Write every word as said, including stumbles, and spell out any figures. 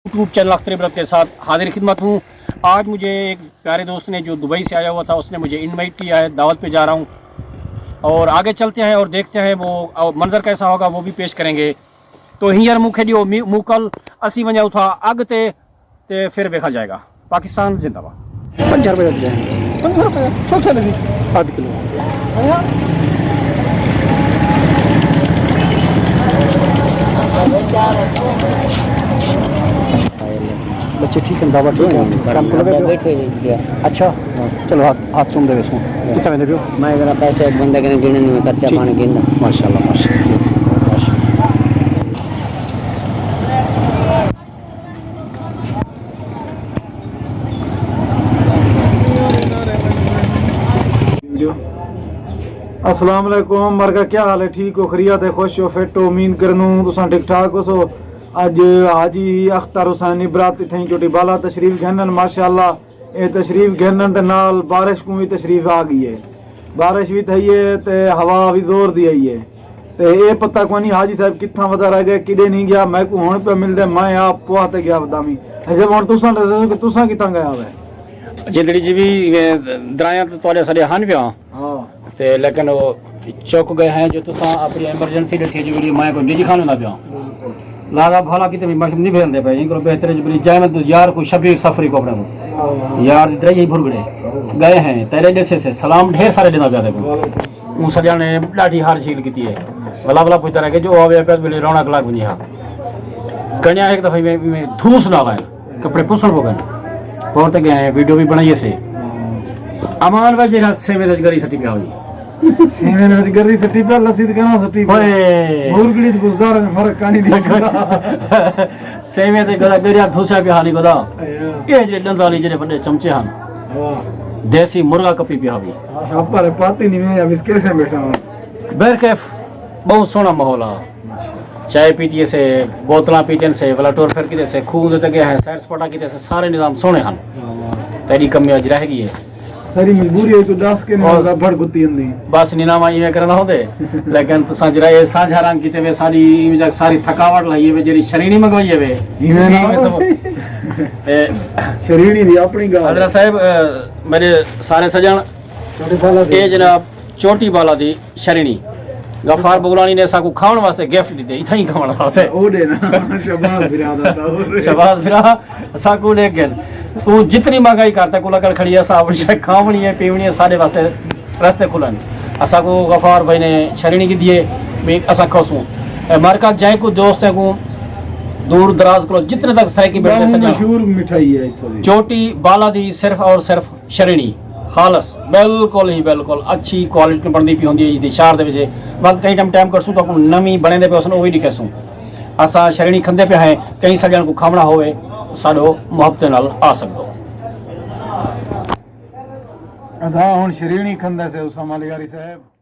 یوٹیوب چینل اختر عبرت کے ساتھ حاضر خدمت ہوں۔ آج مجھے ایک پیارے دوست نے، جو دبئی سے آیا ہوا تھا، اس نے مجھے انوائٹ کیا ہے، دعوت پہ جا رہا ہوں۔ اور آگے چلتے ہیں اور دیکھتے ہیں وہ منظر کیسا ہوگا، وہ بھی پیش کریں گے۔ تو ہینئر مونکھے ݙیو می-، موکل، اسی ونڄاؤں تھا اڳ تے، تے پھر ویکھا جائے گا۔ پاکستان زندہ باد۔ پنج سو روپے ݙے۔ پنج سو روپے؟ چھوٹے لڳی۔ ادھ کلو۔ بچے ٹھیک ہیں؟ بابا ٹھیک ہیں؟ کم کر رہے ہو؟ بیٹھے جی۔ اچھا۔ چلو، ہاتھ، ہاتھ چوم دے ویسوں۔ کتھاں ویندے پیو؟ میں ذرا پیسے ایک بندے کنے گنن، میں خرچہ ٹھیک۔ پانی گندا۔ ماشاءاللہ، ماشاءاللہ، ماشاءاللہ۔ السلام علیکم مرگا، کیا حال ہے؟ ٹھیک ہو؟ خیریت ہے؟ خوش ہو؟ فٹ ہو؟ امید کرنوں تساں ٹھیک ٹھاک ہوسو۔ اج حاجی اختر حسین عبرت اتھیں چوٹی بالا تشریف گھنن، ماشاءاللہ۔ اے تشریف گھنن دے نال بارش کوں وی تشریف آ ڳئی ہے۔ بارش وی تھئی ہے تے ہوا وی زور دی آئی ہے۔ تے اے پتہ کوئی نہیں حاجی صاحب کتھاں ودا رہ ڳئے، کݙے نہیں ڳیا، میکوں ہݨ پیا ملدے، میں آپ پوہ تے ڳیا ودامی۔ اچھا، ہݨ تساں ݙسو کہ تساں کتھاں ڳئے ہوئے؟ جندڑی جی وی ایویں درائیاں تے تہاݙے ساݙے ہن پیاں۔ ہاں۔ تے لیکن او چک ڳئے ہیں جو تساں اپݨی ایمرجنسی ݙسی جو ویڈیو میں کوئی نجی کھانے نہ پیاں۔ لہذا بھلا کیتے بھی مشم نہیں بھیجندے پئے، ایں کولوں بہتر ہے جو بھلی جائیں تو یار کوئی شفیق سفری کو اپݨے کو۔ یار دی درئی ہی بھرگڑے ڳئے ہیں، تیرے ݙیسے سے سلام ڈھیر سارے ݙیندا پیا تے کو۔ اوں سڄݨ نے ݙاڈھی ہار جھیل کیتی ہے۔ ولا ولا پوچھدا رہ ڳئے جو او آوے پیا بھلی رونق لڳ ونڄے ہا۔ کنیا ہک دفعہ میں، میں دھوس نہ آئے۔ کپڑے پسݨ پو ڳئے۔ پور تے ڳئے ہیں، ویڈیو بھی بݨائی سے۔ امان بھائی جیڑھا سیویں وچ گری سٹی پیا ہوئی۔ سیویں وچ گری سٹی پیا، لسی تے کنا سٹی پیا۔ اوئے۔ بھرگڑی تے بزدار میں فرق کانی ݙسدا۔ سیویں تے گرا گریا دھوسا پیا ہانی گدا۔ اے جے ݙند والی جیڑھے وݙے چمچے ہن۔ واہ۔ دیسی مرغا کپی پیا ہوئی۔ شاپر پاتی نہیں میں اب اس کیسے بیٹھا ہوں۔ بہرکیف ٻہوں سوہݨا ماحول ہا۔ چائے پیتی سے، بوتلاں پیتن سے، ولا ٹور پھر کیتے سے، کھوہ دے تے ڳئے ہیں، سیر سپاٹا کیتے سے، سارے نظام سوہݨے ہن۔ تیݙی کمی اڄ رہ ڳئی ہے۔ ساری مجبوری ہے، تو ݙس کے نہیں اور بھڑ کتی اندی۔ بس نیناواں ایویں کرݨا ہوندے، لیکن تساں جیڑھا اے سانجھا رنگ کیتے وے، ساری ایویں جا ساری تھکاوٹ لائی وے، جیڑھی شرینی منگوائی وے۔ ایویں نہ ایویں ہو سمجھ۔ تے شرینی دی اپݨی ڳالھ۔ حضرت صاحب، اے، میݙے سارے سڄݨ، تہاݙے بالا دی۔ اے جناب، چوٹی بالا دی شرینی غفار بغلانی نے ساکوں کھاوݨ واسطے گفٹ ݙتے، اتھاں ہی کھاوݨ واسطے۔ او ݙے نا، شہباز بھرا دا تھا۔ شہباز بھرا، ساکوں ݙے ڳن۔ توں جتنی مہنگائی کر تے کوں لکڑ کھڑی ہے، ساکوں شے کھاوݨی ہے، پیوݨی ہے، ساݙے واسطے رستے کھلن۔ اساکوں غفار بھائی نے شرینی گھدی ہے، بھی اساں کھوسوں۔ اے مرکز جائیں کو دوستیں کو دور دراز کو جتنے تک سرائیکی بیٹھے ٻہوں سڄݨ۔ مشہور مٹھائی ہے اتھوں دی۔ چوٹی بالا دی صرف اور صرف شرینی خالص، بالکل ہی بالکل اچھی کوالٹی بݨدی پئی ہوندی ہے جی، شہر دے وچ۔ وقت کہیں ٹائم ٹائم کرسوں، تہاکوں نویں بݨیندے پئے ہوسن، او وی ݙکھیسوں۔ اساں شرینی کھندے پئے ہیں، کہیں سڄݨ کوں کھاوݨا ہووے، ساݙو محبتیں نال آ سڳدو۔ ادا ہݨ شرینی کھندا سے اسامہ لیاری صاحب۔